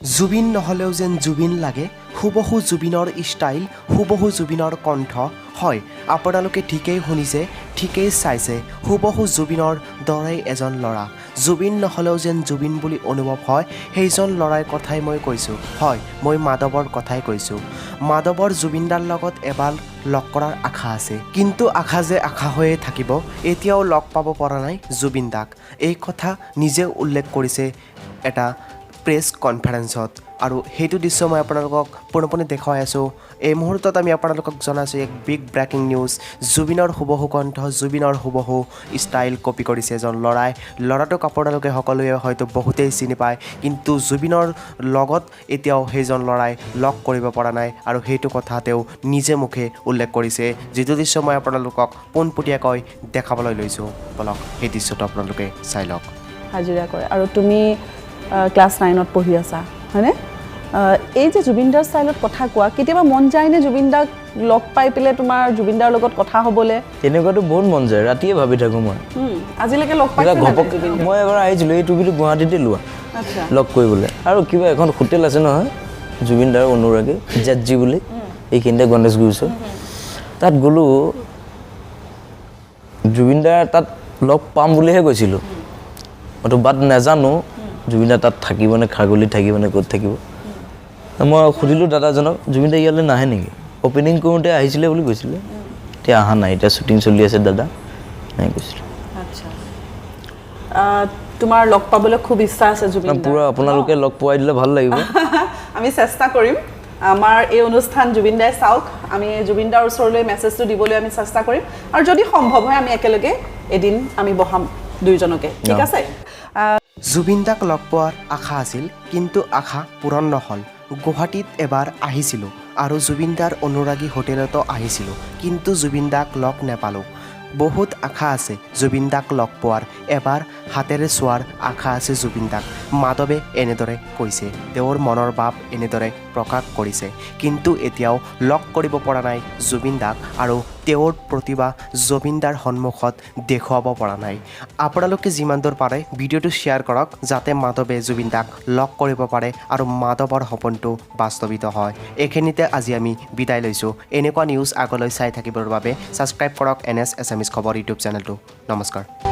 জুবিন নহ'লেও যেন জুবিন লাগে। হুবহু জুবিনৰ ষ্টাইল, হুবহু জুবিনৰ কণ্ঠ। হয়, আপোনালোকে ঠিকেই শুনিছে, ঠিকেই চাইছে। হুবহু জুবিনৰ দৰেই এজন ল'ৰা, জুবিন নহ'লেও যেন জুবিন বুলি অনুভৱ হয়, সেইজন ল'ৰাৰ কথাই মই কৈছোঁ। হয়, মই মাধৱৰ কথাই কৈছোঁ। মাধৱৰ জুবিনদাৰ লগত এবাৰ লগ কৰাৰ আশা আছে, কিন্তু আশা যে আশা হৈয়ে থাকিব। এতিয়াও লগ পাব পৰা নাই জুবিন দাক। এই কথা নিজেও উল্লেখ কৰিছে এটা প্ৰেছ কনফাৰেঞ্চত আৰু সেইটো দৃশ্য মই আপোনালোকক পোনে পোনে দেখুৱাই আছোঁ। এই মুহূৰ্তত আমি আপোনালোকক জনাইছোঁ এক বিগ ব্ৰেকিং নিউজ। জুবিনৰ হুবহু কণ্ঠ, জুবিনৰ হুবহু ষ্টাইল কপি কৰিছে এজন ল'ৰাই। ল'ৰাটোক আপোনালোকে সকলোৱে হয়তো বহুতেই চিনি পায়, কিন্তু জুবিনৰ লগত এতিয়াও সেইজন ল'ৰাই লগ কৰিব পৰা নাই আৰু সেইটো কথা তেওঁ নিজে মুখে উল্লেখ কৰিছে, যিটো দৃশ্য মই আপোনালোকক পোনপটীয়াকৈ দেখাবলৈ লৈছোঁ। বলক, সেই দৃশ্যটো আপোনালোকে চাই লওক। হাজিৰা কৰে আৰু তুমি ক্লাছ 9ত পঢ়ি আছা, হয়নে? এই যে জুবিনদাৰ ষ্টাইলত কথা কোৱা, কেতিয়াবা মন যায়নে জুবিন দাক লগ পাই পেলাই তোমাৰ জুবিনদাৰ লগত কথা হ'বলৈ? তেনেকুৱাতো বহুত মন যায়, ৰাতিয়ে ভাবি থাকোঁ মই। আজিলৈকে লগ কিবা পাইছে ঘপক জুবিন? মই এবাৰ আহিছিলোঁ, এই টুপিটো গুৱাহাটীতে লোৱা। লগ কৰিবলৈ আৰু কিবা এখন হোটেল আছে নহয় জুবিন দাৰ অনুৰাগী, জেটজি বুলি, এইখিনিতে গণেশগুৰিৰ ওচৰত, তাত গ'লোঁ। জুবিন দাৰ তাত লগ পাম বুলিহে গৈছিলোঁ মইতো, বাট নাজানো জুবিন দা তাত থাকিবনে, খাৰঘুলিত থাকিবনে, ক'ত থাকিব। মই সুধিলোঁ দাদাজনক, জুবিন দা ইয়ালৈ নাহে নেকি? অ'পেনিং কৰোঁতে আহিছিলে বুলি কৈছিলে, এতিয়া অহা নাই, এতিয়া শ্বুটিং চলি আছে দাদা, এনেকৈ কৈছিলে। আচ্ছা, তোমাৰ লগ পাবলৈ খুব ইচ্ছা আছে জুবিন দাৰ? পূৰা, আপোনালোকে লগ পোৱাই দিলে ভাল লাগিব। আমি চেষ্টা কৰিম। আমাৰ এই অনুষ্ঠান জুবিন দাই চাওক, আমি জুবিন দাৰ ওচৰলৈ মেছেজটো দিবলৈ আমি চেষ্টা কৰিম আৰু যদি সম্ভৱ হয় আমি একেলগে এদিন আমি বহাম দুয়োজনকে, ঠিক আছে? জুবিন দাক লগ পোৱাৰ আশা আছিল, কিন্তু আশা পূৰণ নহ'ল। গুৱাহাটীত এবাৰ আহিছিলোঁ আৰু জুবিন দাৰ অনুৰাগী হোটেলতো আহিছিলোঁ, কিন্তু জুবিন দাক লগ নাপালোঁ। বহুত আশা আছে জুবিন দাক লগ পোৱাৰ, এবাৰ হাতেৰে চোৱাৰ আশা আছে জুবিন দাক, মাধৱে এনেদৰে কৈছে। তেওঁৰ মনৰ ভাৱ এনেদৰে প্ৰকাশ কৰিছে, কিন্তু এতিয়াও লগ কৰিব পৰা নাই জুবিন দাক আৰু তেওঁৰ প্ৰতিভা জুবিন দাৰ সন্মুখত দেখুৱাব পৰা নাই। আপোনালোকে যিমান দূৰ পাৰে ভিডিঅ'টো শ্বেয়াৰ কৰক, যাতে মাধৱে জুবিন দাক লগ কৰিব পাৰে আৰু মাধৱৰ সপোনটো বাস্তৱিত হয়। এইখিনিতে আজি আমি বিদায় লৈছোঁ। এনেকুৱা নিউজ আগলৈ চাই থাকিবৰ বাবে ছাবস্ক্ৰাইব কৰক এন এছ এছামিজ খবৰ ইউটিউব চেনেলটো। নমস্কাৰ।